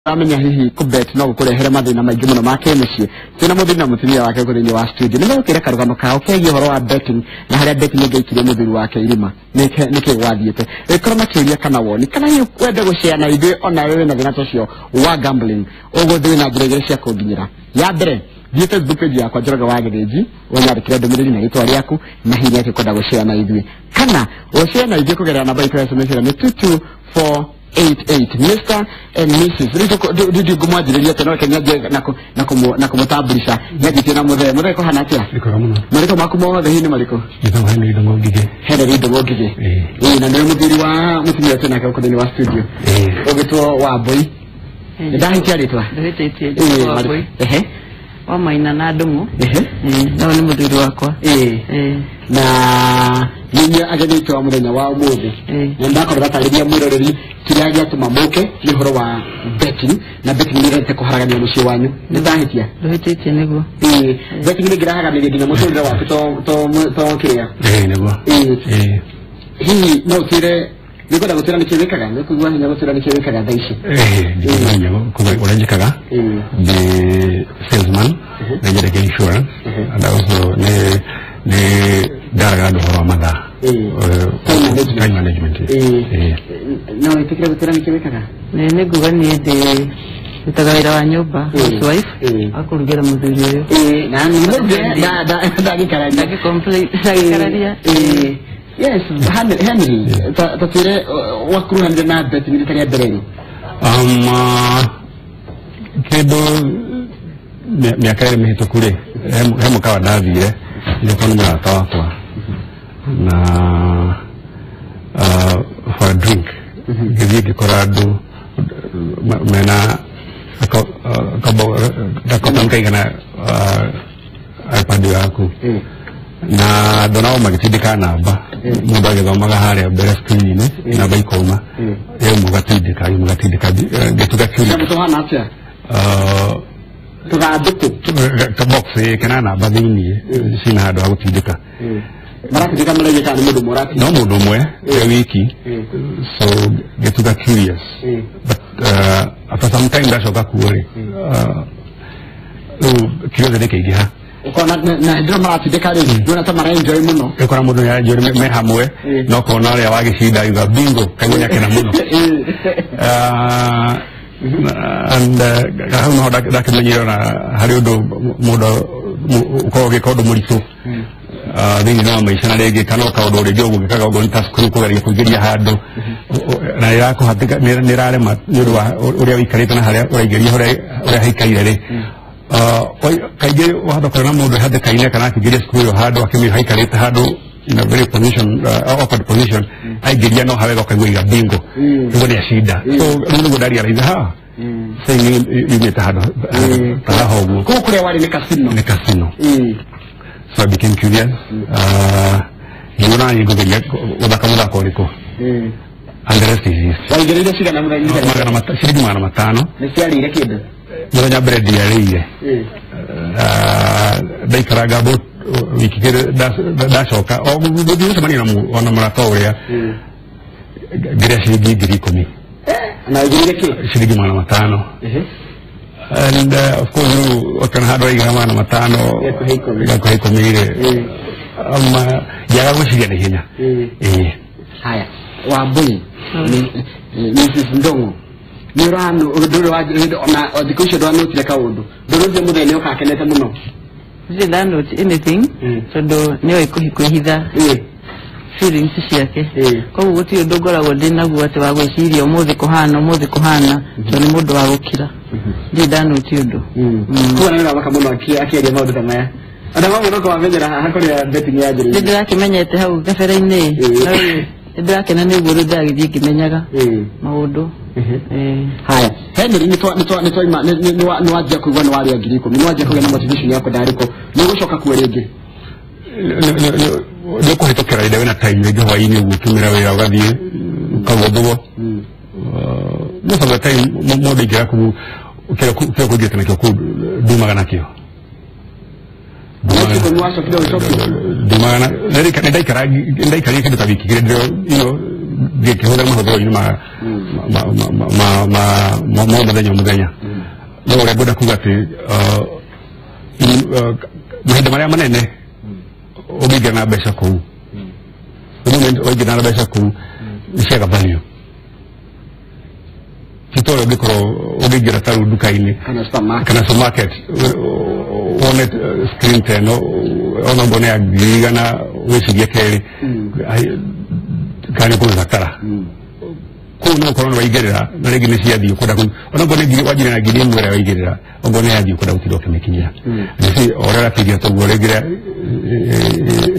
Amenya hihi kubet no gukurehere mathina maingi muno ma kĩmũciĩ. Twĩna mũthuri na mũtumia wake gũkũ thĩinĩ wa studio. Nĩ megũkĩra karũgano kao kegiĩ ũhoro wa betting na harĩa betting ĩngĩaikirie mũthuri wake irima nĩkĩ gwathiĩte. Ĩkorwo na kĩũria kana woni kana hihi wende gũshare na ithuĩ onawe wĩna thĩna ta ũcio wa gambling, ũgũthiĩ na njĩra igĩrĩ cia kũnginyĩra. Ya mbere, thiĩ Facebook page yakwa Njoroge wa Gĩthĩnji, ũnyandĩkĩre ndũmĩrĩri na rĩtwa rĩaku na hihi nĩ atĩ ũkwenda gũshare na ithuĩ, kana ũshare na ithuĩ kũgerera namba itũ ya SMS ĩrĩa nĩ 22488. Mr and Mrs. Rĩu ngũmwanjĩrĩria atĩa? No reke nyanjie na kũmũtambulisha. Nyanjĩtie na mũthee. Mũthee, kũhana atĩa? Nĩkwega mũno. Marĩtwa maku mothe hihi nĩ marĩkũ? Njĩtagwo Henry Ndung'u Ngigĩ. Henry Ndung'u Ngigĩ. Ĩĩ. Ĩĩ, na nĩwe mũthuri wa mũtumia ũcio nake gũkũ thĩinĩ wa studio ũgĩtwo Wambũi. Nĩndahĩtia rĩtwa? Ndũhĩtĩtie. Ĩĩ, Njĩtagwo Wambũi. Ehe. Wa Maina na Ndung'u. Ehe. Ĩĩ, no nĩ mũthuri wakwa. Ĩĩ. Ĩĩ. Na nĩinyuĩ ageni aitũ a mũthenya wa ũmũthĩ. Ĩĩ. Na ndakorwo ndatarĩria mwĩroreri kĩrĩa gĩatũma mũke nĩ ũhoro wa betting, na betting nĩ ĩrete kũharagania mũciĩ wanyu. Nĩ ndahĩtia? Ndũhĩtĩtie, nĩguo. Ĩĩ, betting nĩ ĩngĩrahaganĩria nginya mũtũrĩre waku to kĩrĩa. Ĩĩ, nĩguo. Ĩĩ. Ĩĩ. Hihi no ũtwĩre, nĩngwenda gũtwĩra nĩkĩ wĩkaga, nĩ kũigua hinya gũtwĩra nĩkĩ wĩkaga thaa ici? Ĩĩ, ndikũmenya ũrĩa njĩkaga. Ĩĩ. Ndĩ salesman, nĩ nyendagia insurance and also nĩ ndaraga andũ ũhoro wa mathaa. Ĩĩ. Time management. Time management. Ĩĩ. Ĩĩ. No wĩtĩkĩre gũtwĩra nĩkĩ wĩkaga? Nĩ nguga niĩ ndĩ ndutaga wĩra wa nyũmba, housewife, Ĩĩ. wa kũrugĩra mũthuri ũyũ. Ĩĩ, na nĩ ndagĩkararia. Ndagĩkararia. Ĩĩ. Yes, Henry, Henry, ta twĩre wakuruhanire na betting rita rĩa mbere rĩ? Kĩndũ mĩaka 2 mĩhĩtũku rĩ, he mũkawa ndathire nĩko nĩ mũrata wakwa na for a drink, ngĩthiĩ ngĩkora andũ mena gakotoni kaigana iPad yaku na ndona o magĩtindĩka namba, mũndũ agĩthomaga harĩa mbere screen-inĩ, namba ikauma, ĩmwe gatindĩka, ĩmwe gatindĩka, ngĩtuga curious. Kanyamũ tũhana atĩa? Tũgathandũkũ? Kabox kena namba thĩiniĩ cina handũ ha gũtindĩka. Maratindĩka maragia kana nĩ mũndũ ũmwe ũratindĩka? No mũndũ ũmwe e wiki, so ngĩtuga curious, but after some time ndacoka kuo rĩ, rĩu curiosity ĩkĩingĩha. Ũkona na hĩndĩ ĩyo maratindĩka rĩ, ndũrona ta mara enjoy mũno? Ũkora mũndũ nĩ me hamwe na ũkona ũrĩa wagĩcinda yuga bingo, kaigua nĩakena mũno. And hau noho ndakĩmenyire ona harĩ ũndũ mũndũ ũkoragwo ũgĩka ũndũ mũritũ thĩinĩ wa maica, na rĩngĩ kana o kaũndũ rĩngĩ ũgũgĩkaga ũguo nĩ ta cukuru kũgeria kũingĩria handũ na ĩrakũhatĩka, nĩ ĩrarema nĩ ũndũ wa ũrĩa ũikarĩte na harĩa ũraingĩria ũrĩa haikaire rĩ. Kaingĩ wahota kuona mũndũ hatĩka-inĩ kana akĩingĩria cukuru ĩyo handũ akĩmenya haikarĩte handũ in a very position, awkward position, aingĩria no hawega ũkaigua iga bingo, nĩguo nĩ acinda. So rĩu nĩguo ndarealize ha saying yumĩte handũ ta haha ũguo. Kũu kũrĩa warĩ nĩ casino? Nĩ casino. So I became curious, ngĩona niĩ ngũgeria gũthaka mũthako ũrĩkũ, and the rest is history. Waigĩrĩire cigana mũthenya? Ciringi 500. Nĩ ciarĩire kĩndũ? Mũthenya mbere ndiarĩire. Ndaikaranga about wiki igĩrĩ, ndacoka o gũthiĩ gũcemania ona mũrata ũrĩa, ngĩrĩa ciringi 10,000. Na waigĩrĩire kĩ? Ciringi 500. And of course rĩu ũkĩona handũ waigĩra 500 Gĩakũhe 10. Gĩakũhe 10 rĩ, ngĩaga gwĩciria na ihenya. Ĩĩ. Haya, Wambũi, Mrs Ndung'u, nĩ ũrano ndũrĩ wa ona thikũ icio ndwanotire kaũndũ, ndũrĩ ũcio mũthenya nĩ ũkakenete mũno? Ndirĩ ndanote anything, tondũ nĩoĩ kwĩhitha feelings ciake. Koguo gũtirĩ ũndũ ngoragwo ndĩ naguo atĩ wa gwĩciria ũmũthĩ kũhana, ũmũthĩ kũhana, tondũ nĩ mũndũ wa gũkira. Ndirĩ ndanoti ũndũ. Kuona nĩ ũramaka mũno akĩaria maũndũ ta maya, ona mamwe no kũmamenyera haha kũrĩa betting yanjĩrĩirie. Nĩ ndĩrakĩmenyete hau kabere-inĩ, no rĩu nĩ ndĩrakena nĩ ũguo rĩu ndĩragĩthiĩ ngĩmenyaga maũndũ. Haya, Henry, nĩ twaima nĩ wanjia kũigua nĩ warĩa 10,000, nĩ wanjia kũgĩa na motivation ya kwenda arĩkũ, nĩ ũgũcoka kuo rĩngĩ? Nĩ ũkũhĩtũkĩra rĩrĩa wĩna time rĩngĩ hwaĩ-inĩ ũguo ũkiumĩra wĩra ũgathiĩ ũkagua mbogo. Most of the time mũndũ aingĩra kũu kĩrĩa kũingĩte nakĩo kũu ndumaga nakĩo. Mwaka 10 wacokire ũgĩcokia? Ndumaga na nĩ ndaikarire kĩndũ ta wiki igĩrĩ ndĩro ngĩkĩhũthĩra mahũthĩro-inĩ ma ma mũthenya mũthenya. No ũrĩa ngwenda kuga atĩ mahinda marĩa manene ũngĩingĩra na mbeca kũu, the moment waingĩra na mbeca kũu nĩ ciaga value. Ti ta ũrĩa ũngĩkorwo ũngĩingĩra ta rĩu nduka-inĩ kana supermarket wone screen ta ĩno ona ũngĩona ya 100,000 wĩcirie kerĩ kana nĩ ũkũmĩbatara. Kũu no ũkorwo nĩ waingĩrĩra na rĩngĩ nĩ ciathiĩ ũkwenda ona okorwo nĩ wanjire na 1,000 ĩrĩa waingĩrĩra okorwo nĩ yathiĩ ũkwenda gũtinda ũkĩmĩkinyĩra. Nĩ o ũrĩa ũrakĩingĩra toguo rĩngĩ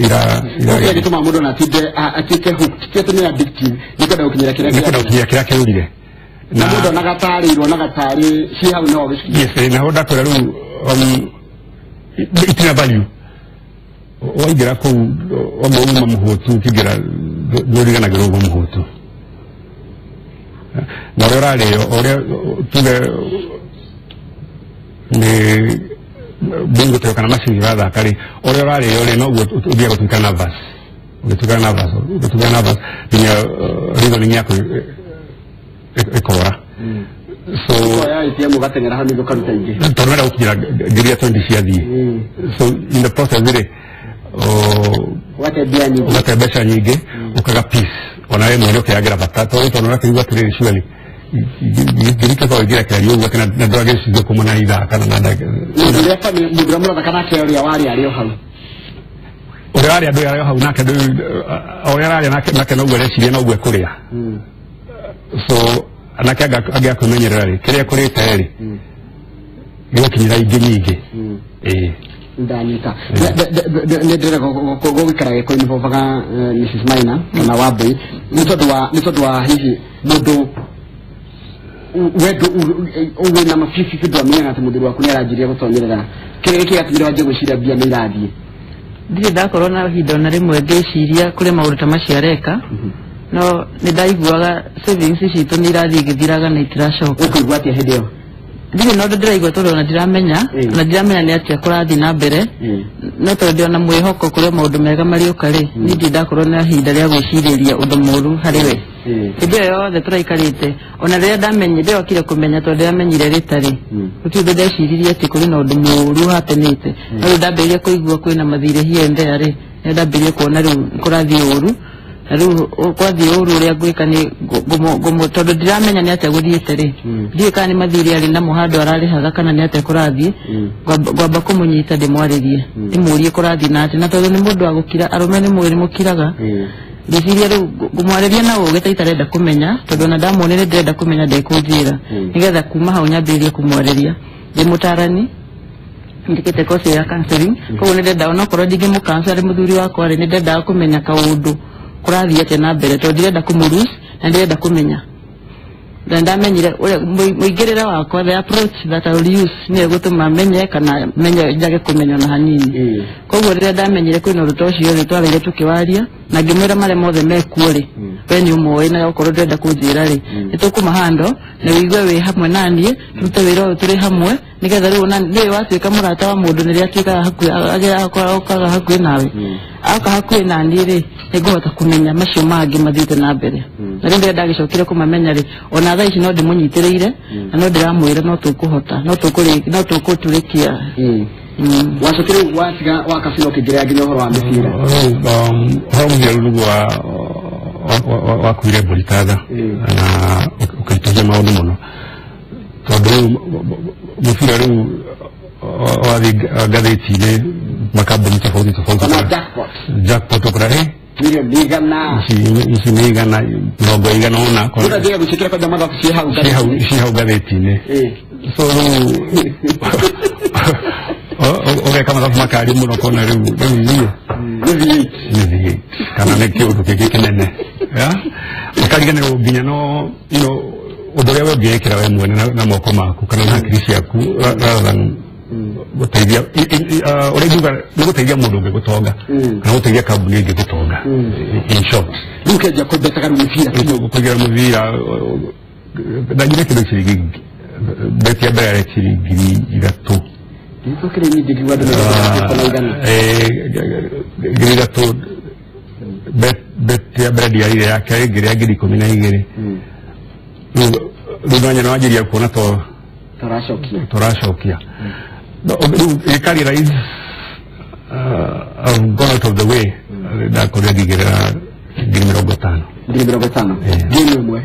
ira kĩrĩa gĩtũmaga mũndũ ona atinde atuĩke hooked, ti atĩ nĩ addictive, nĩ kwenda gũkinyĩra kĩrĩa nĩ kwenda gũkinyĩra kĩrĩa kĩũrire. Na mũndũ onaga tarĩ onaga tarĩ ciĩ hau no ũgĩcikinyĩre. Yes, naho ndakwĩra rĩu itina value. Waingĩra kũu wamba uma mũhũtu ũkĩingĩra ndũriganagĩrwo uma mũhũtu. Na ũrĩa ũrarĩo ũrĩa tuge nĩ bingo teo kana macini ũrathaka rĩ, ũrĩa ũrarĩo rĩ noguo ũthiaga gũtuĩka nervous, ũgĩtuĩka nervous, ũgĩtuĩka nervous nginya reasoning yaku ĩkora. So ũkoya ATM ũgateng'era hau nĩguo ũkaruta ingĩ tondũ wenda gũkinyĩra 20,000 ciathiĩ. So in the process rĩ ũgate mbia nyingĩ, ũgate mbeca nyingĩ, ũkaga peace ona we mwene ũkeyagĩra bata tondũ ũrakĩigua atĩrĩrĩ surely ngiri kĩbaũ ingĩrekererio ũguo atĩ na ndũragĩcithũkũma na ithaa kana na ndagĩka. Mũndũ ũrĩa mũrathaka nake ũrĩa warĩ arĩ o hau, ũrĩa warĩ andũ arĩ o hau nake ũrĩa ararĩa nake noguo areciria noguo ekũrĩa. So nake angĩaga kwĩmenyerera rĩ kĩrĩa ekũrĩte rĩ gĩgũkinyĩra ingĩ nyingĩ. Ĩĩ ndanyita nĩ ndĩrenda gũgĩikara gĩko-inĩ bobaga Mrs. Maina kana Wambui nĩ tondũ wa hihi mũndũ wendo wĩna mabibi ndwamenyaga atĩ mũthuri waku nĩ aranjirie gũtonyerera kĩrĩa gĩatũmire wanjie gwĩciria mbia nĩ irathiĩ. Ndirĩ ndakorwo na ihinda ona rĩmwe ngĩciria kũrĩ maũndũ ta macio areka, no nĩ ndaiguaga savings citũ nĩ irathiĩ igĩthiraga na itiracoka. Ũkũigua atĩa hĩndĩ ĩyo? Ndirĩ na ũndũ ndĩraigua tondũ ona ndiramenya, ona ndiramenya nĩ atĩa kũrathiĩ na mbere, no tondũ ndĩ ona mwĩhoko kũrĩ maũndũ mega marĩũka rĩ, niĩ ndirĩ ndakorwo na ihinda rĩa gwĩcirĩria ũndũ mũũru harĩ we. Hĩndĩ ĩyo yothe tũraikarĩte ona rĩrĩa ndamenyire ndĩrokire kũmenya tondũ ndĩramenyire rĩta rĩ, gũtirĩ ũndũ ndeciririe atĩ kũrĩ na ũndũ mũũru hapenĩte. No rĩu ndambĩrĩria kũigua kwĩna mathirĩ here and there rĩ, nĩ ndambĩrĩria kuona rĩu kũrathiĩ ũru. Na rĩu kwathiĩ ũru ũrĩa ngwĩka nĩ tondũ ndiramenya nĩ atĩa gũthiĩte rĩ, ndiũĩ kana nĩ mathirĩ arĩ namo handũ ararĩhaga kana nĩ atĩa kũrathiĩ, ngwamba kũmũnyita ndĩmwarĩrie ndĩmũrie kũrathiĩ na atĩa, na tondũ nĩ mũndũ wa gũkira, arũme nĩ mũĩ nĩ mũkiraga, ngĩciria rĩu ngũmwarĩria na ũgĩ ta itarenda kũmenya tondũ ona ndamuonire ndĩrenda kũmenya ndekũnjĩra, nĩgetha kuma hau nyambĩrĩrie kũmwarĩria. Ndĩ mũtarani, njĩkĩte course ya counseling, koguo nĩ ndendaga onokorwo ndingĩmũ-counsel arĩ mũthuri wakwa rĩ, nĩ ndendaga kũmenya kaũndũ kũrathiĩ atĩa na mbere tondũ ndirenda kũmũ-lose na ndirenda kũmenya. Na ndamenyire mũingĩrĩre wakwa, the approach that I will use nĩyo ĩgũtũma menye kana menye njage kũmenya ona hanini. Koguo rĩrĩa ndamenyire kwĩna ũndũ ta ũcio rĩ, twaraire tũkĩwaria na ngĩmwĩra marĩa mothe mekuo rĩ, we nĩ ũmoĩ na okorwo ndũrenda kũnjĩra rĩ, nĩ tũkũmahando na wĩigue wĩ hamwe na niĩ, tũrute wĩra ũyũ tũrĩ hamwe nĩgetha rĩu ona nĩwe watuĩka mũrata wa mũndũ nĩrĩa atuĩkaga hakuhĩ, okaga hakuhĩ nawe, aoka hakuhĩ na niĩ rĩ, nĩngũhota kũmenya macio mangĩ mathiĩte na mbere. Na rĩu rĩrĩa ndagĩcokire kũmamenya rĩ, ona thaa ici no ndĩmũnyitĩrĩire na no ndĩramwĩra no tũkũhota, no tũkũtũrĩkia. Wacokire watiga wakabira ũkĩingĩrĩra nginya ũhoro wa mĩbira. Ũhoro mũbira rĩu nĩguo wakuire mbũri ta tha na ũkĩritũhia maũndũ mũno tondũ rĩu mũbira rĩu wathiĩ ngathĩti-inĩ makambuni tofauti tofauti, jackpot ũkora milioni igana ici nĩ 190 ũrathiĩ gũciĩkĩra kwanja mathabu ciĩ hau ciĩ hau ngathĩti-inĩ. So rĩu ũgeka mathabu makari mũno kona rĩu rĩu niĩ nĩ V8 kana nĩ kĩũndũ kĩngĩ kĩnene, ũkariganĩrwo nginya no ũndũ ũrĩa we ũngĩĩkĩra we mwene na moko maku kana na hakiri ciaku rather than gũteithia ũrĩa ingiuga nĩ gũteithia mũndũ ũngĩ gũtonga kana gũteithia kambuni ĩngĩ gũtonga. In short rĩu ũkĩanjia kũmbetaga rĩu mĩbira kũingĩra mũbira ndanyire kĩndũ ciringi beti ya mbere yarĩ ciringi 3,000 ndikũkĩrĩ nyingĩ ngiuga andũ nĩ 3,000 beti ya mbere ndiarire ya kerĩ ngĩrĩa 12,000. Rĩu no nyona wanjĩria kuona to tũracokia. Rĩu ĩka realize I've gone out of the way. Ndakorire ngĩigĩrĩra 50,000. 50,000 ngiri ĩmwe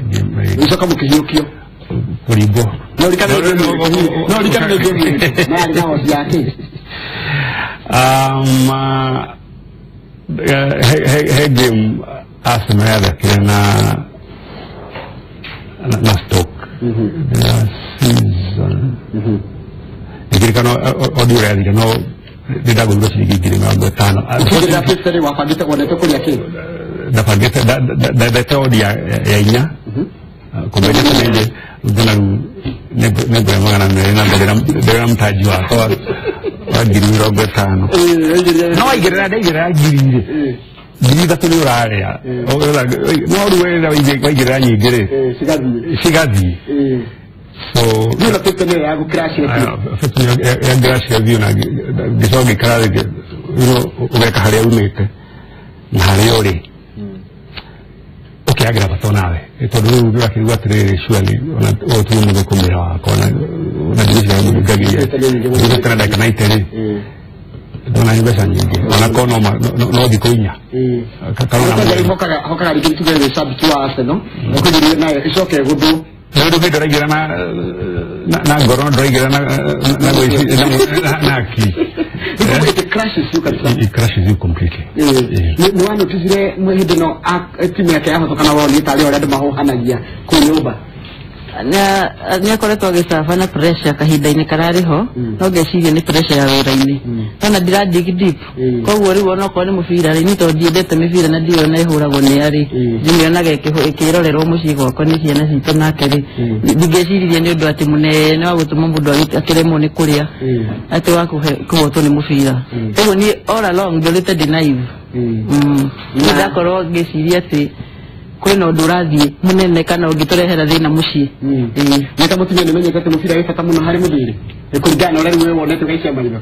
ũcoka mũkĩhiũkio kũringwo. No rikana nĩ game na yarĩ na odds yake. He game Arsenal yathakire na Stoke season. Ndirikana odi ũrĩa yathire no ndĩndagũrirwo ciringi 50,000. Ũkĩigĩrĩra 50 wabangĩte wonete kũrĩa kĩ? Ndabangĩte ndendete odi ya 4 kũmenya nĩ ngona rĩu nĩngũrĩa 200 na ndĩrĩ na mtaji wakwa wa 50,000. No waigĩrĩra ndaigĩrĩra 1,000 3,000 nĩ ũrarĩa. No rĩu waigĩrĩra nyingĩ rĩ cigathiĩ. So rĩu na 50 nĩyo ya gũcrash biũ. 50 ya ngĩcrash biũ na ngĩcoka ngĩikara thĩ ũgeka harĩa umĩte na harĩa ũrĩ ũkĩagĩra bata onawe tondũ rĩu ũrakĩigua atĩrĩrĩ surely ona ũyũ ti mũthũkũmĩra wakwa ona ndigwĩciria ngĩgĩte na ndagĩka 90 rĩ ndona nĩ mbeca nyingĩ ona korwo no thikũ 4. Hokaga rĩngĩ tuge wĩ shabiki wa Arsenal ũkĩgerie nayo ĩcoke ĩgũthwo. Rĩu ndũngĩ ndũraigĩra na ngoro ndũraigĩra na akili. It crashes you kabisa. It crashes you completely. Nĩ wanotizire hĩndĩ ĩno timu yake yahotokana wonire tarĩ ũrĩa andũ mahũhanagia kũu nyũmba? Nĩ akoretwo agĩcaba na pressure kahinda-inĩ kararĩ ho no ngeciria nĩ pressure ya wĩra-inĩ ona ndira dig deep koguo rĩu onokorwo nĩ mũbira rĩ niĩ tondũ ndiendete mĩbira na ndiũĩ ona ĩhũragwo nĩ arĩ ndimĩonaga ĩkĩrorerwo mũciĩ gwakwa nĩ ciana citũ nake rĩ ndingĩciririe nĩ ũndũ atĩ mũnene wa gũtũma mũndũ akĩremwo nĩ kũrĩa atĩ wa kũhotwo nĩ mũbira. Koguo niĩ all along ndũrĩte ndĩ naive. Ndakorwo ngĩciria atĩ kwĩna ũndũ ũrathiĩ mũnene kana ũngĩtũrehera thĩna mũciĩ. Nĩ ta mũtumia nĩmenyete atĩ mũbira wĩ bata mũno harĩ mũthuri kũringana na ũrĩa rĩu we wonete ũgaikia maitho?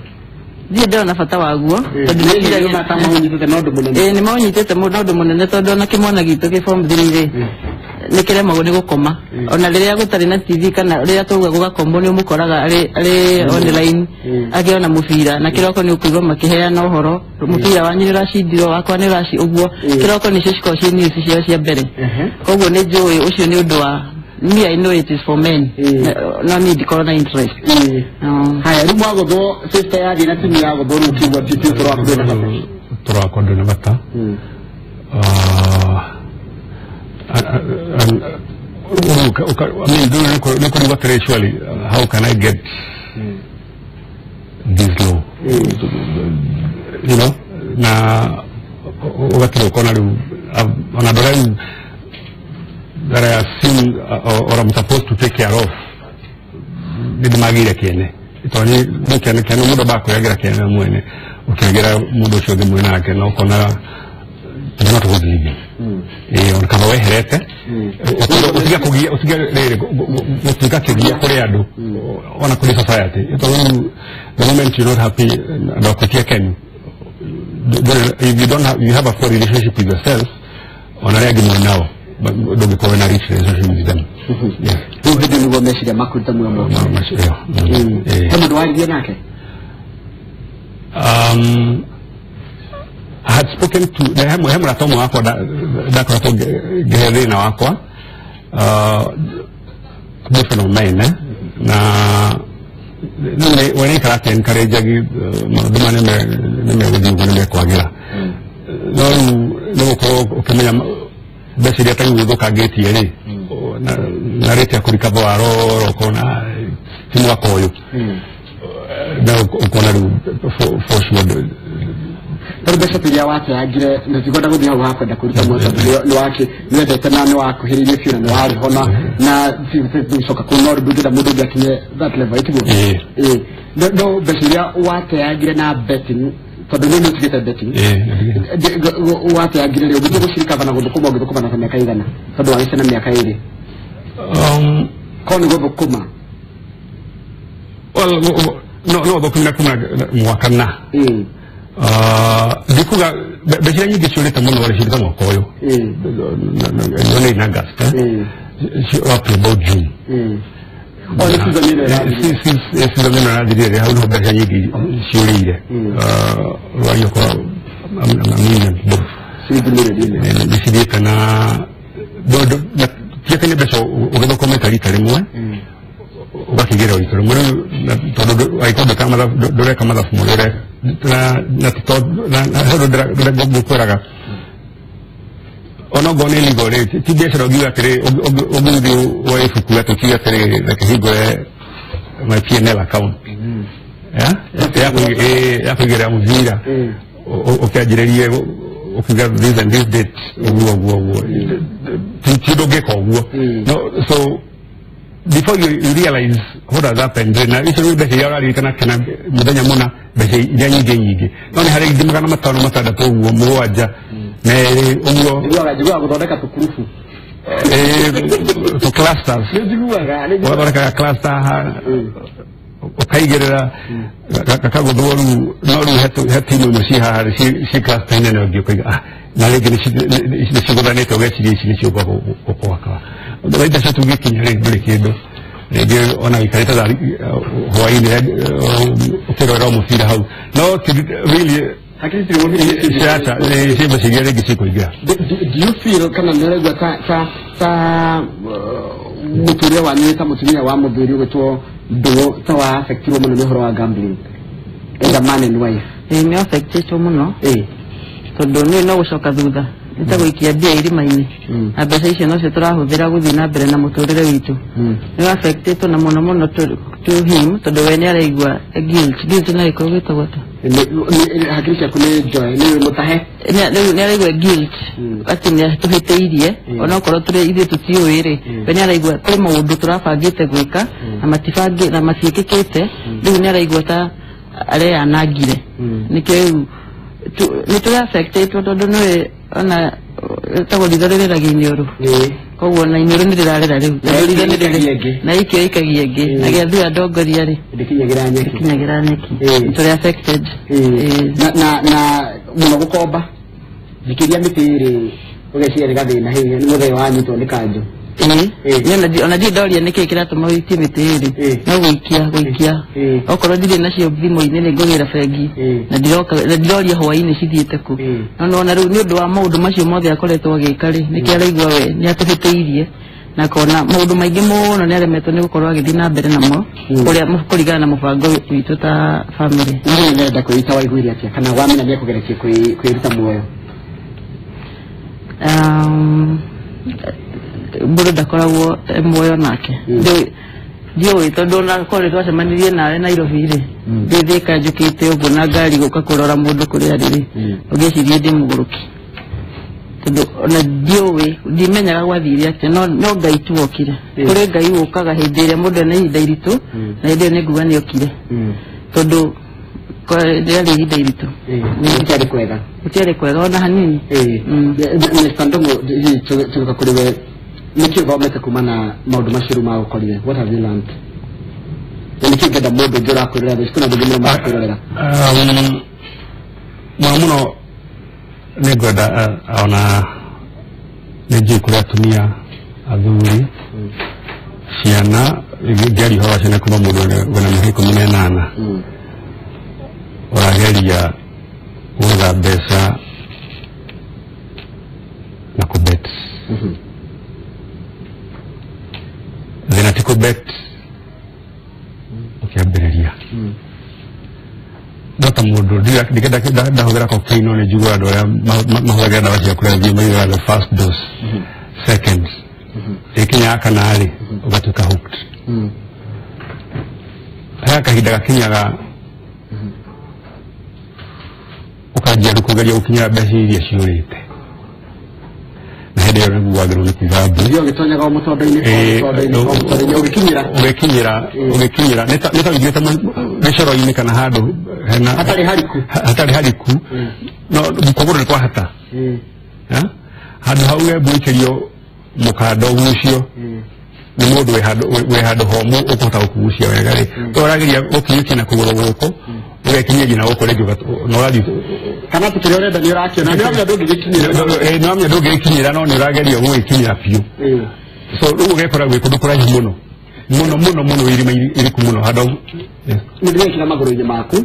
Niĩ ndĩrona bata waguo tondũ nĩ maũnyitĩte na ũndũ mũnene tondũ ona kĩmwana gitũ kĩ form 3 rĩ nĩ kĩremagwo nĩ gũkoma ona rĩrĩa gũtarĩ na TV kana rĩrĩa twauga gũgakomwo nĩ ũmũkoraga arĩ online akĩona mũbira na kĩroko nĩ ũkũigua makĩheana ũhoro mũbira wanyu nĩ ũracindirwo wakwa nĩ ũraci ũguo kĩroko nĩcio cikoragwo ciĩ news ciao cia mbere. Koguo nĩ njũĩ ũcio nĩ ũndũ wa me, I know it is for men. No niĩ ndikorwo na interest. Haya rĩu mwagũthwo sister yathiĩ na timu yagũthwo rĩu ũkiugua biũ ũtũro waku ndũrĩ na bata? Ũtũro wakwa ndũrĩ na bata. Surely, how can I get this low? You know, na ũgatirwo ũkona rĩu ona andũ arĩa that I assume or I'm supposed to take care of nĩndĩmagĩire kĩene tondũ nĩ kĩene kĩene mũndũ ambaga kwĩyagĩra kĩene mwene ũkĩagĩra mũndũ ũcio ũngĩ mwĩ nake na ũkona no tũgũthiĩ ĩĩ ona kana weherete ũtige kũgia ũtige rĩrĩ gũtuĩka kĩgia kũrĩ andũ ona kũrĩ society tondũ the moment you're not happy na ũkũtia kenu if you don't have, you have a poor relationship with yourself ona arĩa angĩ mwĩ nao ndũngĩkorwo na rich relationship with them. Rĩu hĩndĩ nĩguo meciria makũruta muoyo he mũndũ waririe nake? I had spoken to he mũrata ũmwe wakwa ndakoretwo ngĩhe thĩna wakwa boyfriend of mine na we nĩaikara akĩ encourage maũndũ maya nĩmegũthiĩ ũguo nĩmekwagĩra no rĩu nĩ gũkorwo ũkĩmenya mbeca iria ta rĩu ũthũkangĩtie rĩ na rate ya kũrikaba warora ũkona ti mwaka ũyũ na ũkona rĩu for sure tondũ mbeca iria wateangire na tikwenda gũthiĩ hau hakwenda kũruta muoyo tondũ nĩwendete na nĩwakuhĩrĩirie biũ na nĩwarĩ ho na gũcoka kũu no ndũngĩenda mũndũ ũngĩ akinye that level ĩtiguo? No mbeca iria wateangire na betting tondũ nĩ ũtigĩte betting wateangire rĩ ũngĩthiĩ gũcirikaba na gũthũkũma ũngĩthũkũma na ta mĩaka igana tondũ wagĩte na mĩaka 2 korwo nĩ gũthũkũma? No thũkũmire kuma mwaka na Ndikuga mbeca nyingĩ ciũrĩte mũno rĩ ciũrĩte mwaka ũyũ. Nĩ in August. Up to about June. O nĩ season ĩno ĩrathirire. Season ĩno ĩrathirire hau niho mbeca nyingĩ ciũrĩire. Rwariũka a million bob. Ciringi mirioni ĩmwe. Nĩ cithiĩte na tiga nĩ mbeca ũgĩthũkũmĩte rita rĩmwe ũgakĩgĩra rita rĩmwe rĩu tondũ angĩkorwo ndũreka mathabu mũno na tondũ ngũkwĩraga onokorwo nĩ legal rĩ ti biacara ũngiuga atĩrĩ ũngĩthiĩ woe ibuku atĩ ũkiuge atĩrĩ reke hingũre my P&L account ya kũigĩrĩra mũbira ũkĩanjĩrĩrie ũkiuga this and this date ũguo ũguo ũguo ti ũndũ ũngĩka ũguo. No, so before you realize what has happened na icio rĩu mbeca iria ũraririkana kana mũthenya mũna mbeca iria nyingĩ nyingĩ no nĩ harĩ ingĩ 500 600 ũguo 7 merĩ ũguo. Njiguaga gũthondeka tũkurubu. Tũ clusters. Nĩ njiguaga. Ũgathondeka cluster ũkaigĩrĩra gakagũthwo rĩu no rĩu he timu imwe ciĩ haha ciĩ cluster nene ũngĩ ũkaiga na rĩngĩ nĩ cigũthanĩte ũgeciria ici nĩcio ũkwaka thaa icio tũngĩkinya rĩ ndũrĩ kĩndũ rĩngĩ ona wĩikarĩte thaa hwainĩ ũkĩrorera mũbira hau no really Hakiri citirĩ mũbira. Aca ciĩ mbeca iria rĩngĩ cikũingĩra. Do you feel kana nĩ ũraigua ta mũtũrĩre wanyu ta mũtumia wa mũthuri ũgwĩtwo Ndũng'ũ ta wa affectirwo mũno nĩ ũhoro wa gambling as a man and wife? Ĩĩ nĩ affectĩtwo mũno tondũ nĩ no gũcoka thutha nĩ ta gũikia mbia irima-inĩ na mbeca icio nocio tũrahũthĩra gũthiĩ na mbere na mũtũrĩre witũ. Nĩ affectĩtwo na mũno mũno to him tondũ we nĩ araigua guilt no ĩkorwo ĩtagwo atĩa? Hakiri ciaku nĩ joy nĩ mũtahe. Rĩu nĩ araigua guilt atĩ nĩ atũhĩtĩirie onokorwo tũrĩ ithuĩ tũtiũĩ rĩ we nĩ araigua kũrĩ maũndũ tũrabangĩte gwĩka na matibangi na matiĩkĩkĩte rĩu nĩ araigua ta areyanangire nĩkĩo rĩu nĩ tũrĩ affectĩtwo tondũ nĩwe ona ĩtagwo ritho rĩrĩragia iniũrũ koguo na iniũrũ nĩ rĩrarĩra rĩu na ikio ikagia ĩngĩ na gĩathura ndongoria rĩ ndĩkinyagĩra nyeki. Ndĩkinyagĩra nyeki. Tũrĩ affected. Na mũno gũkomba njikĩria mĩtĩ ĩrĩ ũgeciria nĩ gathĩna hihi nĩ mũthenya wanyitwo nĩ kanjũ. Ona ndirĩ ndoria nĩkĩĩ kĩratũma ũikie mĩtĩ ĩrĩ no gũikia okorwo ndirĩ nacio thimũ-inĩ nĩ ngũgĩra bengi na ndiroria hwaĩ-inĩ cithiĩte kũ no nĩwona rĩu nĩ ũndũ wa maũndũ macio mothe akoretwo agĩka rĩ nĩkĩo araigua we nĩ atũhĩtĩirie na akona maũndũ maingĩ mũno nĩ aremetwo nĩ gũkorwo agĩthiĩ na mbere namo kũrĩa kũringana na mũbango witũ ta family. Nĩ ndĩrenda kwĩita waiguire atĩa kana wamenya nĩ ekũgeretie kwĩruta muoyo? Mũndũ ndakoragwo muoyo nake ndiũĩ tondũ ona korwo twacemanirie nawe Nairobi rĩ ndĩ Thĩka njũkĩte ũguo na ngari gũka kũrora mũndũ kũrĩa arĩ rĩ ũngĩciria ndĩ mũgũrũki tondũ ona ndiũĩ ndimenyaga gwathire atĩa no Ngai tu okire. Kũrĩ Ngai ũkaga hĩndĩ ĩrĩa mũndũ ena ihinda iritũ na hĩndĩ ĩyo nĩ nguga nĩ okire tondũ rĩarĩ ihinda iritũ. Gũtiarĩ kwega. Gũtiarĩ kwega ona hanini. Mr. Ndũng'ũ hihi tũgĩũka kũrĩ we nĩkĩ ũthomete kuma na maũndũ macio rĩu magũkorire? What have you learned? Na nĩkĩ ũngĩenda mũndũ ũngĩ ũrakwĩrorera thaa ici kwĩna andũ aingĩ mũno marakwĩrorera? Mũno mũno nĩ ngwenda ona nĩ njũĩ kũrĩ atumia athuri ciana ngĩaria ũhoro wa ciana kuma mũndũ wĩna mĩaka 18 ũrageria gwetha mbeca na kũbet. Thĩna ti kũbet ũkĩambĩrĩria no ta mũndũ ndahũthĩra cocaine no nĩ njiguaga andũ arĩa mahũthagĩra ndawa cia kũrebia maugaga the first dose second ĩkinya kana rĩ ũgatuĩka hooked. He kahinda gakinyaga ũkanjia rĩu kũgeria gũkinyĩra mbeca iria ciũrĩte na hĩndĩ ĩyo nĩguo wagĩrĩirwo nĩ kuga mbu. Ũthiĩ ũgĩtonyaga o mũtondo-inĩ o mũtondo-inĩ ũgĩkinyĩra ũgĩkinyĩra nĩ ta ũingĩrĩte gĩcoro-inĩ kana handũ hena hatarĩ hariku hatarĩ hariku no kũgũrũ nĩ kwahata handũ hau wembũikĩrio mũkanda ũgucio nĩ mũndũ wĩ handũ homũ ũkũhota gũkugucia wega rĩ ũrageria gũkinyũkia na kũgũrũ gũkũ Ũgekinyia nginya gũkũ rĩngĩ na ũrathiĩ kana atĩ kĩrĩa ũrenda nĩ ũrakĩona nĩ ũramenya ndũngĩgĩkinyĩra. Nĩ ũramenya ndũngĩgĩkinyĩra no nĩ ũrageria gũgĩkinyĩra biũ. So rĩu ũgekora gwĩ kũndũ kũraihu mũno mũno mũno mũno, irima iriku mũno handũ. Nĩ ndĩrekĩra magũrũ-inĩ maku.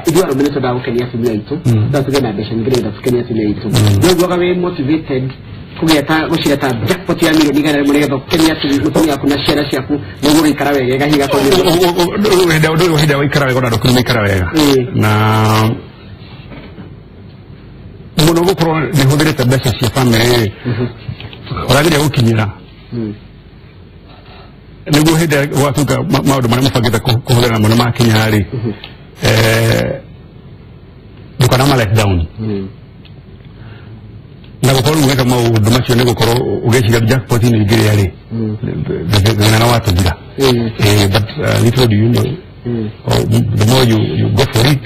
Ithuĩ arũme nĩ twendaga gũkenia atumia aitũ, na tũgĩe na mbeca nyingĩ nĩgetha tũkenie atumia aitũ. Nĩ ũiguaga wĩ motivated kũgĩa ta gũcira ta jackpot ya 100,000,000 nĩgetha ũkenie mũtumia waku na ciana ciaku nĩguo ũgĩikara wega higa kwa ndũrĩ hĩndĩ waikara wega ona ndũkĩrĩ maikara wega na mũno gũkorwo nĩ hũthĩrĩte mbeca cia bamĩrĩ ũrageria gũkinyĩra nĩguo hĩndĩ ĩrĩa gwatuĩka maũndũ marĩa mũbangĩte kũhũthĩra namo nĩ makinya rĩ, ndũkanama let down na gũkorwo rĩu ũgeka maũndũ macio nĩ gũkorwo ũgĩciria jackpot nĩ ingĩrĩa rĩ, thĩna nĩ watũthira. But little do you know, the more you go for it,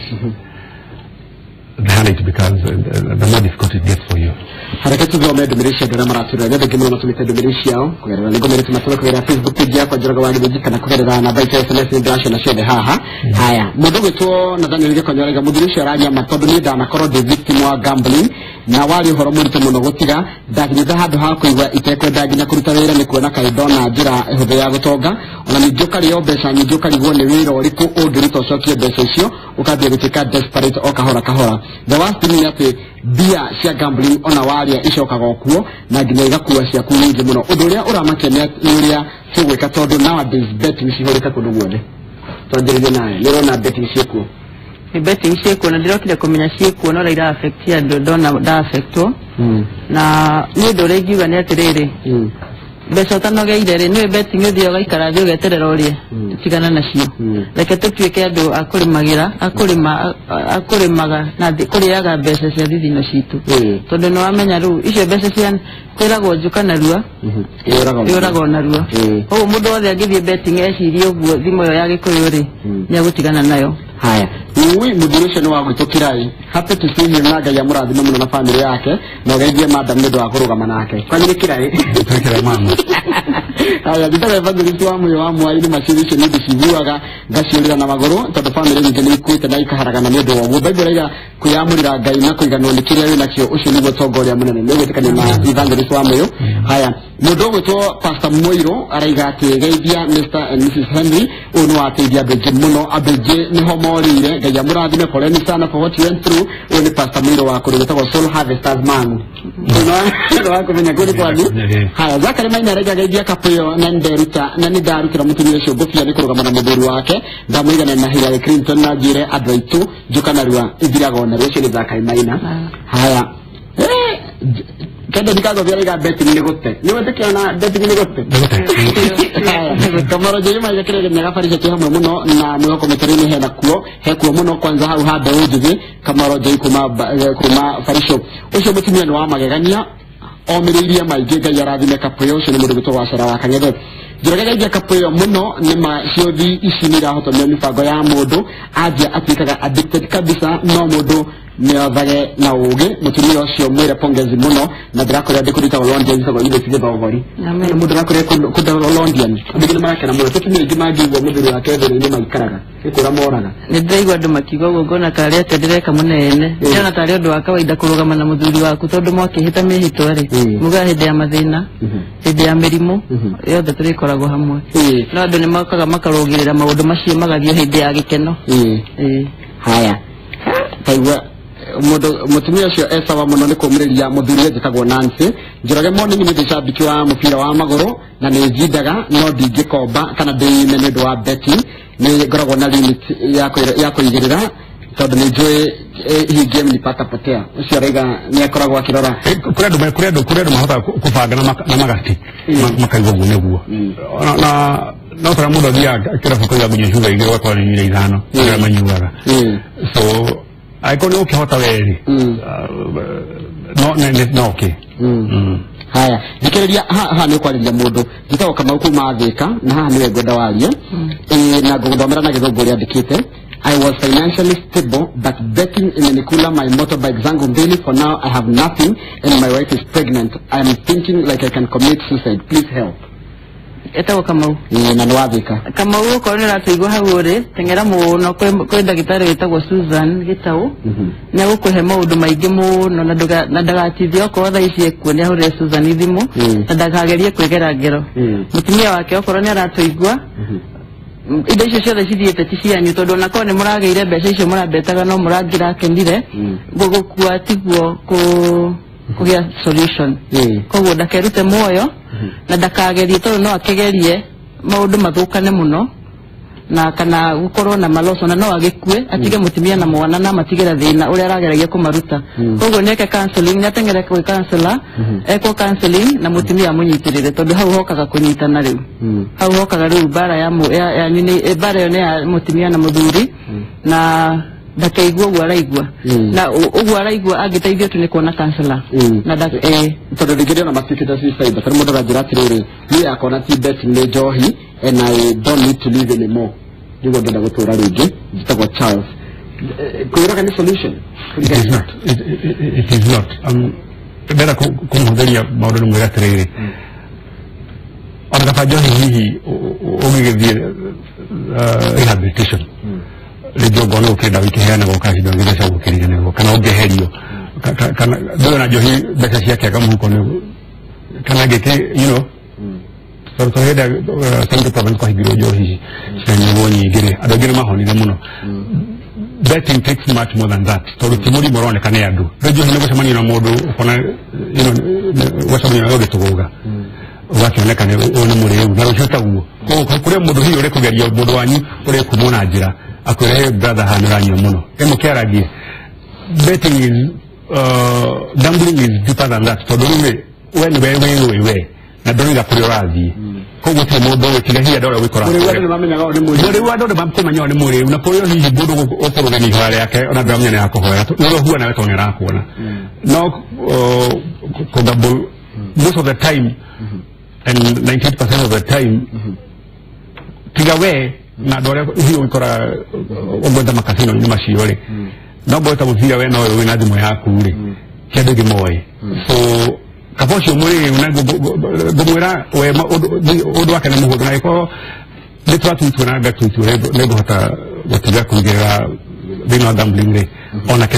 the harder it becomes and the more difficult it gets for you. Hareke tuthome ndũmĩrĩri cia andũ arĩa maratwĩrora. Nĩ andũ aingĩ mũno matũmĩte ndũmĩrĩri ciao kũgerera nĩ ngũmĩrĩte matũme kũgerera Facebook page yakwa Njoroge wa Gĩthĩnji kana kũgerera namba itũ ya SMS. Nĩ ndĩraciona ciothe haha. Haya, mũndũ ũgwĩtwo Nathaniel Gĩkonyo arauga mũthuri ũcio aranyama tondũ niĩ ndanakorwo ndĩ victim wa gambling na warĩ ũhoro mũritũ mũno gũtiga. Ndakinyĩte handũ ha kũigua itekwenda nginya kũruta wĩra nĩ kuona kaĩ ndona njĩra ĩhũthũ ya gũtonga. Ona ningĩ ũkarĩo mbeca nyingĩ ũkarigwo nĩ wĩra ũrĩkũ ũngĩruta ũcokie mbeca icio, ũkambia gũtuĩka desperate o kahora kahora. The worst thing nĩ atĩ mbia cia gambling ona waria icokaga o kuo na nginya igakua ciaku nyingĩ mũno. Ũndũ ũrĩa ũramakia nĩ ũrĩa tũgwĩka tondũ nowadays betting cihũrĩte kũndũ guothe. Twanjĩrĩrie nawe, nĩ ũrona betting ciĩkuo? Nĩ betting ciĩkuo na ndĩrokire kũmenya ciĩkuo no ira affect andũ ndona nda affectwo. Na nĩ ũndũ ũrĩa ingiuga nĩ atĩrĩrĩ, mbeca ũtanogeire rĩ, nĩũĩ betting ũthiaga ũgaikara thĩ ũgeterera ũrĩe, tigana nacio. Reke tũtuĩke andũ a kũrĩmagĩra a kũrĩma a kũrĩmaga na kũrĩaga mbeca cia thithino citũ, tondũ nĩ wamenya rĩu icio mbeca cia kwĩragwo njuka narua yũraga o narua. Koguo mũndũ wothe angĩthiĩ betting ecirie ũguo thimũ ĩyo ya gĩkũyũ rĩ, nĩ egũtigana nayo. Haya, ui mũthuri ũcio nĩ wa gwĩtũkĩra ĩ. Happy to see him na Ngai amũrathime mũno na family yake na ũgeithie madam nĩ ũndũ wa kũrũgama nake. Kwanyu nĩ kĩraĩ? Twĩkĩra mama. Haya, njĩtaga evangelist wa Mũyũ wa Mwai. Nĩ macio icio nĩ ndĩciguaga ngaciũrĩra na magũrũ tondũ family nyingĩ nĩ ikuĩte na ikaharagana nĩ ũndũ wa ũguo. Bible ĩrauga kwĩyamũrĩra Ngai na kũiganwo nĩ kĩrĩa wĩnakĩo, ũcio nĩguo ũtonga ũrĩa mũnene. Nĩ ũgwĩtĩkania na evangelist wa Mũyũ? Haya, mũndũ ũgwĩtwo Pastor Mũirũ araiga atĩ geithia Mr and Mrs Henry, ũyũ nĩ wateithia andũ aingĩ mũno, andũ aingĩ nĩho morĩire. Ngai amũrathime, poleni sana for what you went through. Ũyũ nĩ Pastor Mũirũ wa kũndũ gwĩtagwo Soul Harvesters Mangu. Nĩ wa kũmenya kũu nĩ kwanyu. Haya, Zakari Maina araiga geithia couple ĩyo na nĩnderuta na nĩndarutĩra mũtumia ũcio ngũbia nĩ kũrũgama na mũthuri wake. Ndamũigana na Hillary Clinton na njĩre andũ aitũ njuka narua ithiraga o narua. Ũcio nĩ Zakari Maina. Haya, kenda ndikagothia araiga betting nĩ gũte. Nĩ wetĩkia na betting nĩ gũte? Kamaro Njeri maiga kĩrĩa gĩmĩaga barica twĩ hamwe mũno na mwĩhoko mĩtũrĩ-inĩ hena kuo hekuo mũno kwanza hau ha mbeũ njĩthĩ. Kamaro Njeri kuma Barisho. Ũcio mũtumia nĩ wa magegania omĩrĩirie maingĩ. Ngai arathime couple ĩyo. Ũcio nĩ mũndũ gwĩtwo Wacera wa Kang'ethe. Njoroge geithia couple ĩyo mũno. Nĩ ma ciũthi ici nĩ irahotomia mĩbango ya mũndũ anjia atuĩkaga addicted kabisa, no mũndũ nĩothage na ũgĩ. Mũtumia ũcio mwĩre pongezi mũno na ndĩrakorera ndĩ kũndũ gwĩtagwo Londian, gwĩtagwo University Gĩthogori. Amen. Na mũndũ ũrakorera kũndũ Londian, andũ aingĩ nĩ marakena mũno. Tũtumia aingĩ mangĩigua mũthuri wake thĩna-inĩ maikaraga nĩ kũra moraga. Nĩ ndĩraigua andũ makiuga ũguo ngona tarĩ atĩa ndĩreka mũnene. Ndĩrona tarĩ ũndũ wa kawaida kũrũgama na mũthuri waku tondũ mwakĩhĩta mĩhĩtwa rĩ, mugaga hĩndĩ ya mathĩna, hĩndĩ ya mĩrimũ yothe tũrĩkoragwo hamwe. No andũ nĩ mokaga makarũgĩrĩra maũndũ macio magathiĩ hĩndĩ ya gĩkeno. Haya, taigua mũndũ mũtumia ũcio e sawa mũno nĩ kũmĩrĩria mũthuri we njĩtagwo Nancy Njoroge. Morning, nĩ ndĩ cambiki wa mũbira wa magũrũ na nĩ njindaga no ndingĩkomba kana ndĩime nĩ ũndũ wa betting. Nĩ ngoragwo na limit ya kũigĩrĩra tondũ nĩ njũĩ hii game ni pata potea. Ũcio araiga nĩ akoragwo akĩrora. Kũrĩ andũ mahotaga kũbanga na magati makaigua ũguo nĩguo na no tara mũndũ athiaga kĩrabu kũiga kũnyua cuba igĩrĩ ũgakora nĩ nyuire ithano arĩa manyuaga. So angĩkorwo nĩ ũkĩhota werĩ, no no okay. Haya, thikĩrĩria haha nĩ ũkwarĩria mũndũ njĩtagwo Kamau kuma Thĩka na haha nĩwe ngwenda warie. Na ngũgũthomera na gĩthũngũ ũrĩa andĩkĩte. I was financially stable, but betting imenikula my motorbike zangu mbili. For now, I have nothing and my wife is pregnant. I am thinking like I can commit suicide. Please help. Etagwo Kamau. Na nĩ wathika. Kamau okorwo nĩ ũratũigua hau ũrĩ, teng'era mũno kwĩ ndagĩtarĩ wĩtagwo Susan Gĩtaũ. Nĩ egũkũhe maũndũ maingĩ mũno na ndagatithie okorwo thaa ici ekuo nĩ ahũrĩre Susan thimũ na ndakagerie kwĩgera ngero. Mũtumia wake okorwo nĩ aratũigua, indo icio ciothe cithiĩte ti cianyu tondũ onakorwo nĩ mũragĩire mbeca icio mũrambetaga no mũrangĩrakenire, gũkua tiguo kũgĩa solution. Koguo ndakerute muoyo na ndakagerie tondũ no akĩgerie maũndũ mathũkane mũno na kana gũkorwo na maloso na no agĩkue atige mũtumia na mwana na matigĩra thĩna ũrĩa arageragia kũmaruta. Koguo nĩeke counseling, nĩateng'ere kwĩ counselor, ekwo counseling na mũtumia amũnyitĩrĩre tondũ hau hokaga kũnyitana rĩu. Hau hokaga rĩu mbara ya yanyu nĩ mbara ĩyo nĩ ya mũtumia na mũthuri na ndakaigua ũguo araigua. Na ũguo araigua angĩteithio tu nĩ kuona counselor. Na tondũ rĩngĩ ndĩrona matuĩkĩte suicide tondũ mũndũ aranjĩra atĩrĩrĩ, niĩ yakwa ti betting nĩ njohi and I don't need to live anymore. Nĩguo ngenda gũtũra rĩngĩ. Njĩtagwo Charles. Kwĩyũraga nĩ solution? It is not. It is not. Ndĩrenda kũmũhũthĩria maũndũ nĩ mwĩre atĩrĩrĩ, ona kaba njohi hihi ũngĩgĩthiĩ rehabilitation rĩngĩ ongorwo nĩ gũkĩrĩ ndawa ikĩheanagwo kahinda mbeca gũkĩrire nĩguo kana ũngĩeherio kana ndũrĩ na njohi mbeca ciake mũhuko nĩ kana ngĩkĩ you know tondũ hĩndĩ ĩrĩa Central Province kwahingirwo njohi cianyuagwo nyingĩ rĩ, andũ aingĩ nĩ mahonire mũno. Betting takes much more than that tondũ ti mũrimũ ũroneka nĩ andũ. Rĩu njohi nĩ gũcemania na mũndũ ũkona you know gũcemania na ũgĩtũgũga ũgakĩoneka nĩ ũyũ nĩ mũrĩu na rũciũ taguo. Koguo kũrĩ mũndũ hihi ũrĩ kũgeria mũndũ wanyu ũrĩ kumwo na njĩra akwĩre hey brother haha nĩ ũranyua mũno ĩmũkĩaragie. Betting is gambling is deeper than that tondũ rĩu rĩ we nĩwe wĩũĩ we na ndũrĩga kũrĩa ũrathiĩ. Koguo gũtirĩ mũndũ ũĩ tiga hihi andũ arĩa ũgĩkora Mũrĩu andũ nĩmamenyaga ũyũ nĩ mũrĩu. Mũrĩu andũ nĩmakũmenya ũyũ nĩ mũrĩu na kũrĩ hihi mũndũ ũkũrũgamia ihoya rĩake ona ndũramenya nĩ arakũhoera nĩ ũrĩa ũhuana we tondũ nĩ arakuona. No kũgamble most of the time and 98% of the time tiga we na andũ arĩa hihi ũgĩkora ũgwetha makasino-inĩ macio rĩ, no ngweta mũbira we no ũyũ wĩna thimũ yaku rĩ, ti andũ aingĩ moĩ. So kaba ũcio mũrĩu na ngũmwĩra we ũndũ wake nĩ mũhũthũ na angĩkorwo nĩ tũratua na ngatua itua nĩ ngũhota gũtiga kũingĩrĩra thĩinĩ wa gambling rĩ, onake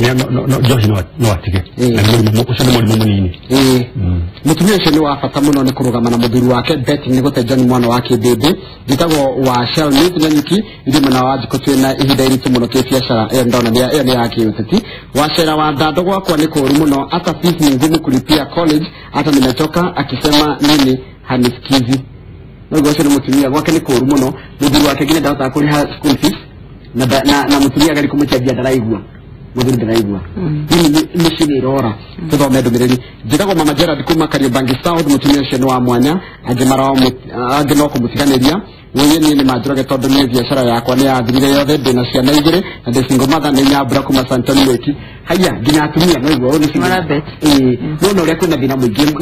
njohi no atige. Na nĩ mũrimũ ũcio nĩ mũrimũ mũnini. Mũtumia ũcio nĩ wa bata mũno nĩ kũrũgama na mũthuri wake. Betting nĩ gũte John mwana wa kĩmbĩmbĩ. Njĩtagwo wa Shelmith Nanyuki, ithuĩ mwena wa Njikũ twĩna ihinda iritũ mũno kĩbiacara ĩyo ndona ĩyo nĩ ya kĩũteti. Wacera wa Ndando gwakwa nĩ kũũru mũno, hata fees ni ngumu kulipia college, hata nimechoka akisema nini hanisikizi. Noguo ũcio nĩ mũtumia gwake nĩ kũũru mũno, mũthuri wake nginya ndahotaga kũrĩha school fees na mũtumia agari kũmũcenjia ndaraigua. Mũthuri ndaraigua. Hihi mĩciĩ nĩ ĩrora. Tũthome ndũmĩrĩri. Njĩtagwo Mama Gerald kuma Kariobangi South, mũtumia ũcio nĩ wa mwanya, angĩ no kũmũtiganĩria. Wĩye niĩ nĩ manjũrage tondũ niĩ biacara yakwa nĩ yathirire yothe, ndĩna ciana igĩrĩ na ndĩ single mother, nĩ Nyambura kuma Santoni Weki. Haiya nginya atumia no igua ũyũ nĩ single. Marabet. No ũrĩa kwĩna thĩna mũingĩ,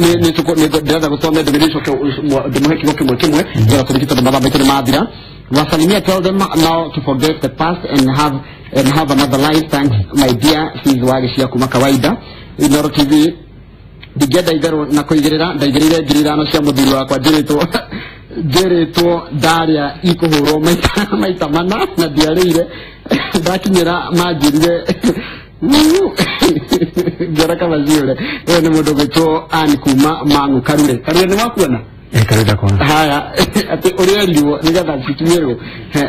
ndĩrenda gũthome ndũmĩrĩri icoke ndĩmũhe kiugo kĩmwe kĩmwe, nĩgetha tũrĩkie tondũ mathaa maitũ nĩ mathira. Wasalimia, tell them now to forget the past and have another life. Thanks my dear, sis wagĩcia kuma kawaida. Inooro TV ndingĩenda itherũ na kũigĩrĩra, ndaigĩrĩire 5,000 cia mũthuri wakwa njĩrĩtwo ndarĩa ikũhũrwo maita mana na ndiarĩire. Ndakinyĩra manjĩrire ngĩona kama ciũre. Ũyũ nĩ mũndũ ũgwĩtwo Ann kuma Mang'u Karure. Karure nĩ wakuona? Karure ndakuona. Haya, atĩ ũrĩa erirwo nĩgetha cikinyĩrwo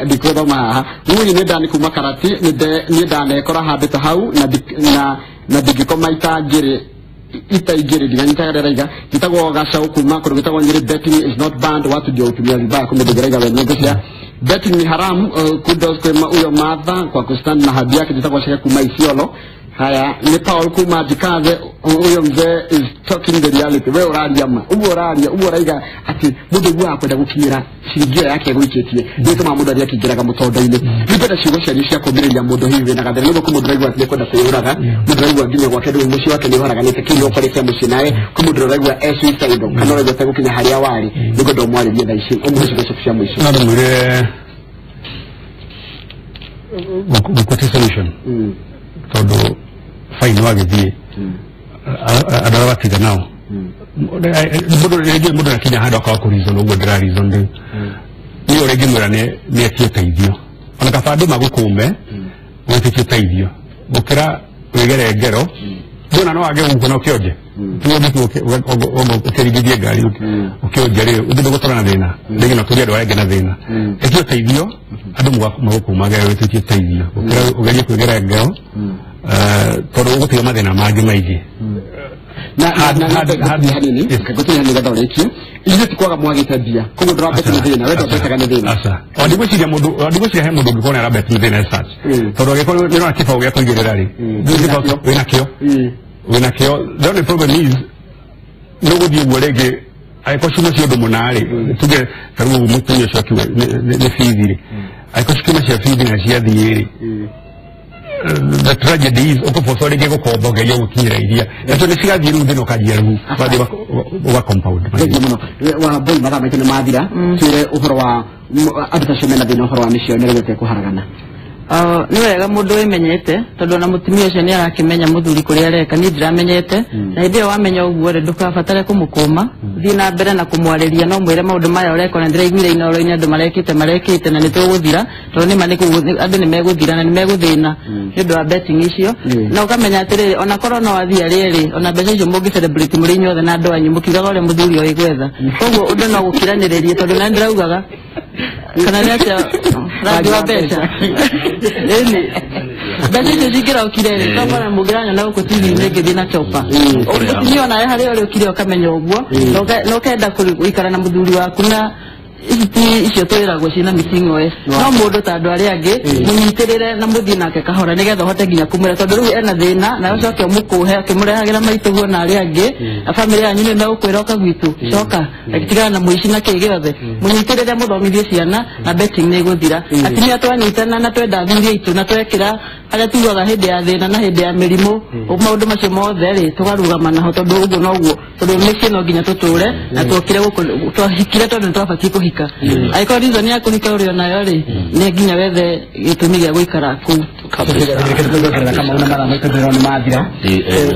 ndikũthoma haha. Mũnyi nĩ ndani kuma Karati, niĩ ndanekora handũ ta hau na ndingĩkoma ita ngĩrĩ ndinganyitaga ndĩraiga. Njĩtagwo Gacau kuma kũndũ gwĩtagwo Nyĩrĩ. Betting is not banned, watu ndio hutumia vibaya, kumbe ndingĩraiga we nyingĩ cia betting ni haramu. Kudos kwa huyo Martha kwa kustand na hadi yake. Njĩtagwo Ceke kuma Isiolo. Haya, ni Paul kuma Jikaze. Huyo mzee is talking the reality. We ũraria ma, ũguo ũraria, ũguo ũraiga atĩ mũndũ ũguo akwenda gũkinyĩra ciringi ĩyo yake egũikĩtie, nĩ ĩtũmaga mũndũ athiĩ akĩingĩraga mũtondo-inĩ. Nĩngwenda ciugo cianyu cia kũũmĩrĩria mũndũ hihi wĩna gathĩna. Nĩguo kwĩ mũndũ ũraigua atĩ nĩekwenda kwĩyũraga, mũndũ ũraigua nginya gwake rĩu mũciĩ wake nĩũharaganĩte, kĩu nĩũkorete mũciĩ nawe, kwĩ mũndũ ũraigua e suicidal, kana ũraigua ategũkinya harĩa warĩ. Nĩngwenda ũmwarĩrie thaa ici, ũmũhe ciugo ciaku cia mũico. No ndĩmwĩre gũkua ti solution. Tondũ fine wagĩthiĩ andũ arĩa watiga nao Mũndũ rĩngĩ mũndũ akinya handũ akaga kũ reason ũguo ndĩra reason rĩu. Niĩ ũrĩa ingĩmwĩra nĩ etie ũteithio. Ona kaba andũ magũkũme wĩtĩkie ũteithio gũkĩra wĩgere ngero. Ndona no wage gũkũ na ũkĩonje. Ũkĩringithie ngari ũkĩonje rĩ ũndũ ndũgũtũra na thĩna. Rĩngĩ no tũrie andũ arĩa angĩ na thĩna. Etie ũteithio andũ magũkũmage wĩtĩkie ũteithio gũkĩra ũgerie kwĩgera ngero tondũ ũgũtiga mathĩna mangĩ maingĩ. Na hanini ngũtũria hanini gatha ũrĩkie ithuĩ ti kwaga mwagĩte mbia koguo ndũrabeti nĩ thĩna we ndwabetaga nĩ thĩna. Aca o ndigwĩciria mũndũ ndigwĩciria he mũndũ ũngĩkorwo nĩ arabeti nĩ thĩna as such tondũ angĩkorwo nĩ ũrona kĩbaũ gĩa kũigĩrĩra rĩ wĩnakĩo wĩnakĩo. The only problem is nĩ ũgũthiĩ ũguo rĩngĩ angĩkorwo ciuma cia ũndũ mũna rĩ tuge ta rĩu mũtumia ũcio akiuga nĩ bithi rĩ angĩkorwo ciuma cia bithi na ciathiĩ rĩ the tragedy is ũkũboco rĩngĩ gũkomba ũgeria gũkinyĩra iria nacio nĩ cigathiĩ rĩu thĩna ũkanjia rĩu wathiĩ ũga compound. Thengiũ mũno wa Mbui mathaa maitũ nĩ mathira. Twĩre ũhoro wa andũ ta acio mena thĩna ũhoro wa mĩciĩ nĩ rĩu kũharagana. Nĩ wega mũndũ wĩmenyete tondũ ona mũtumia ũcio nĩ arakĩmenya mũthuri kũrĩa areka niĩ ndiramenyete na hĩndĩ ĩyo wamenya ũguo rĩ ndũkabatare kũmũkũma thiĩ na mbere na kũmwarĩria no mwĩre maũndũ maya ũreka na ndĩraiguire Inooro-inĩ andũ marekĩte na nĩ tũgũthira tondũ nĩma andũ nĩ megũthira na nĩ megũthĩna nĩ ũndũ wa betting icio na ũkamenya atĩrĩrĩ ona korwo no wathiĩ arĩrĩ ona mbeca icio mũngĩ celebrate mũrĩ inyuothe na andũ anyu mũkiugaga ũrĩa mũthuri oĩ gwetha koguo ũndũ no gũkiranĩrĩrie tondũ na ndĩraugaga kana nĩ atĩa rangi wa mbeca ĩni mbeca icio cingĩrokire rĩ tokora mũngĩranyona gũkũ TV-inĩ ngĩthiĩ na chopa mũtumia onawe harĩa ũrĩ ũkire ũkamenya ũguo na ũkenda gũikara na mũthuri waku na ici ti icio twĩragwo ciĩna mĩting'oe no mũndũ ta andũ arĩa angĩ mũnyitĩrĩre na mũthiĩ nake kahora nĩgetha ũhote nginya kũmwĩra tondũ rĩu ena thĩna na ũcoke ũmũkũhe ũkĩmũrehagĩra maitũguo na arĩa angĩ na bamĩrĩ yanyu nĩ megũkwĩra ũka gwitũ coka tigana na mũici na kĩ gĩothe mũnyitĩrĩre mũthomithie ciana na betting nĩ ĩgũthira. Atumia twanyitana na twenda athuri aitũ na twekĩra harĩa tugaga hĩndĩ ya thĩna na hĩndĩ ya mĩrimũ maũndũ macio mothe rĩ tũkarũgama naho tondũ ũguo noguo tondũ mĩciĩ no nginya tũtũre na twokire gũkũ twahikire tondũ nĩ twabatiĩ kũhika angĩkorwo reason ya kũhika ũrĩ onayo rĩ nĩ nginya wethe gĩtũmi gĩa gũikara kũu. Kama una mathaa maitũ ndĩrona nĩ mathira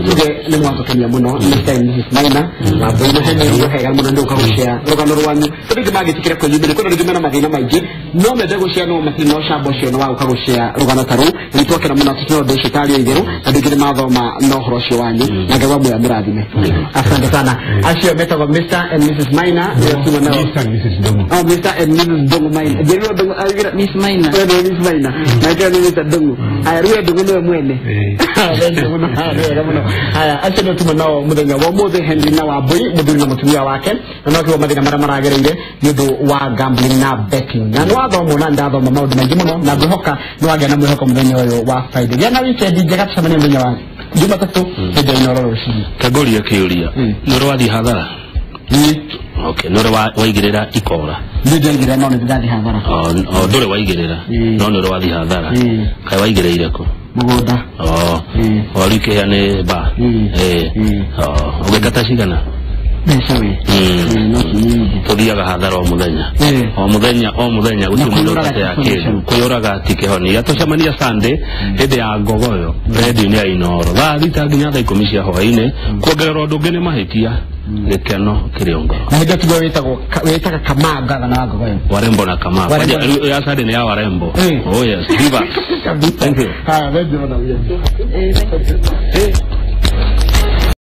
tuge nĩ mwatũkenia mũno Mr. and Mrs. Maina na Mbui na Henry hega mũno nĩ gũka gũcea rũgano rwanyu tondũ aingĩ mangĩtĩkĩra kwĩyumĩria kwĩna rĩngĩ mena mathĩna maingĩ no mende gũcea no matirĩ na ũcamba ũcio nĩ wa gũka gũcea rũgano ta rũu nĩ twakena mũno atĩ ũndũ ũcio tarĩ itherũ na andũ aingĩ nĩ mathoma na ũhoro ũcio wanyu na Ngai wa muoyo amũrathime. Asante sana. Acio metagwo Mr. and Mrs. Maina nĩo tuma nao. Mr. and Mrs. Ndung'u. Oh, Mr. and Mrs. Ndung'u Maina. Njĩrĩrwo Ndung'u aigĩra Miss Maina. We nĩ Miss Maina. Nake nĩ Mr. Ndung'u. Aya rĩu Ndung'u nĩwe mwene. Thengiũ mũno. Wega mũno. Aya acio nĩo tuma nao mũthenya wa ũmũthĩ Henry na Wambui mũthuri na mũtumia wake na no kiugo mathĩna marĩa maragereire nĩ ũndũ wa gambling na betting na nĩ wathoma na ndathoma maũndũ maingĩ mũno na ngwĩhoka nĩ wagĩa na mwĩhoko mũthenya ũyũ wa Friday. Gĩa na weekend njega tũcemanie mũthenya wa Jumatatũ hĩndĩ ya Inooro rũcinĩ. Kangũria kĩũria nĩ ũrĩ wathiĩ hathara? Okay, nĩ ũrĩ waigĩrĩra ikora? Nĩ ndaigĩrĩra no nĩ ndathiĩ hathara. O ndũrĩ waigĩrĩra no nĩ ũrĩ wathiĩ hathara. Kaĩ waigĩrĩire kũ? Mũgũnda. O rĩu kĩhĩa nĩ ba. Ũgĩkata cigana? Mbeca we. No ti nyingĩ. Tũthiaga hathara o mũthenya. O mũthenya o mũthenya gũtirĩ mũndũ ũtateaga kĩndũ. Kwĩyũraga ti kĩhonia. Tũcemania Sunday hĩndĩ ya ngogoyo redio-inĩ ya Inooro thaa 6 nginya thaa 10 cia hwaĩ-inĩ kuongerera ũndũ ũngĩ nĩ mahĩtia gĩkeno kĩrĩ o ngoro. Na hĩndĩ ĩyo wĩtagwo wĩtaga Kamau gavana wa Ngogoyo. Warembo na Kamau. Ya Sunday nĩ ya Warembo. Oh yes, viva. Thank you. Haya, thank you.